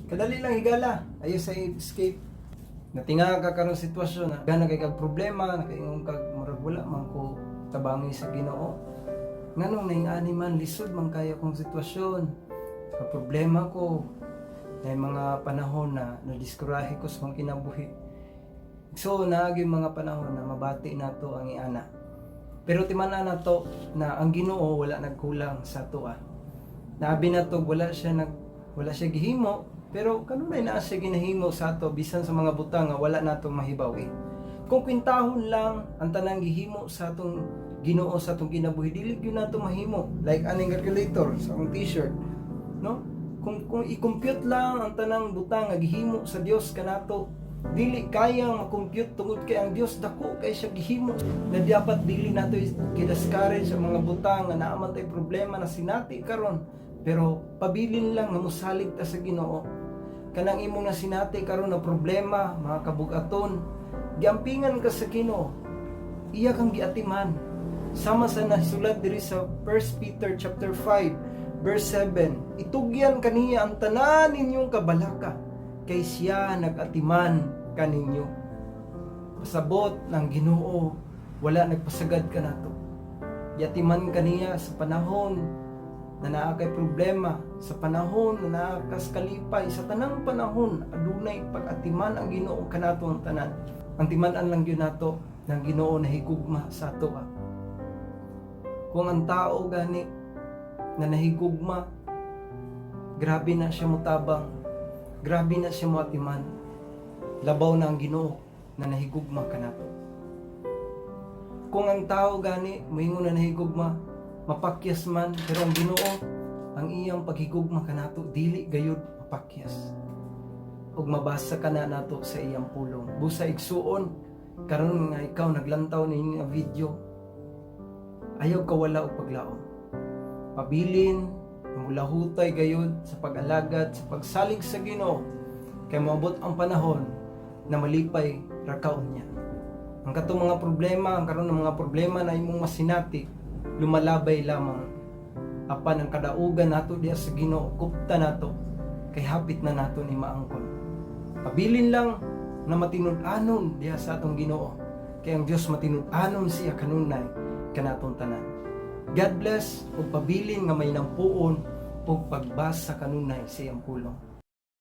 Kadali lang higala, ayo sa escape. Natinga ka karon sitwasyon na gana kay kag problema, nakaingon kag murag wala man ko tabangi sa Ginoo. Nganong naing-ani man, lisod man kaya kong sitwasyon. Sa problema ko, na mga panahon na nadiskurahe ko sa akong kinabuhi. So, naagi mga panahon na mabati nato ang iana. Pero timan-an nato na ang Ginoo wala nagkulang sa atoa. Naabi nato wala siya gihimo, pero kanunay naa siya ginahimo sa ato bisan sa mga butang nga wala nato mahibaw-i. Kung kwintahon lang ang tanang gihimo sa atong Ginoo sa atong kinabuhi, dili gyud nato mahimo. Like aning calculator sa akong T-shirt, no? Kung i-compute lang ang tanang butang nga gihimo sa Dios kanato, dili kayang makompute tungod kay ang Dios dako kay siya gihimo na dapat dili nato i-discourage ang mga butang nga naa man tay problema na sinati karon, pero pabilin lang nga mosalig ta sa Ginoo. Kanang imong nasinati karon na problema, mga kabugaton, giampingan ka sa Ginoo, iya kang giatiman, sama sa nasulat diri sa 1 Peter chapter 5 verse 7: "Itugyan kaniya ang tanan ninyong kabalaka kay siya nagatiman kaninyo." Pasabot ng Ginoo wala nagpasagad kanato. Giatiman kaniya sa panahon na naa kay problema, sa panahon na naa kas kalipay, sa tanang panahon adunay pag-atiman ang Ginoo kanato ang tanan. Ang timan-an lang gyud nato ng Ginoo na higugma sa ato. Kung ang tao gani na nahigugma, grabe na siya mutabang, grabe na siya moatiman. Labaw na ang Ginoo na nahigugma kanato. Kung ang tao gani moingon na nahigugma, mapakyas man, pero ang Ginoo, ang iyang paghigugma kanato dili gayud mapakyas. Ug mabasa ka na nato sa iyang pulong. Busa igsuon, karon nga ikaw naglantaw ni nga video, ayaw kawala og paglaom. Pabilin, mulahutay gayud sa pag-alagad, sa pagsalig sa Ginoo, kay moabot ang panahon na malipay ra ka unya. Ang katong mga problema, ang karon ng mga problema na imong masinati, lumalabay lamang. Apan ang kadaugan nato diya sa Ginoo, kupta nato, kay hapit na nato ni maangkon. Pabilin lang na matinud-anon diha sa atong Ginoo, kay ang Dios matinud-anon siya kanunay kanatong tanan. God bless ug pabilin nga may nampuon ug pagbasa kanunay sa iyang pulong.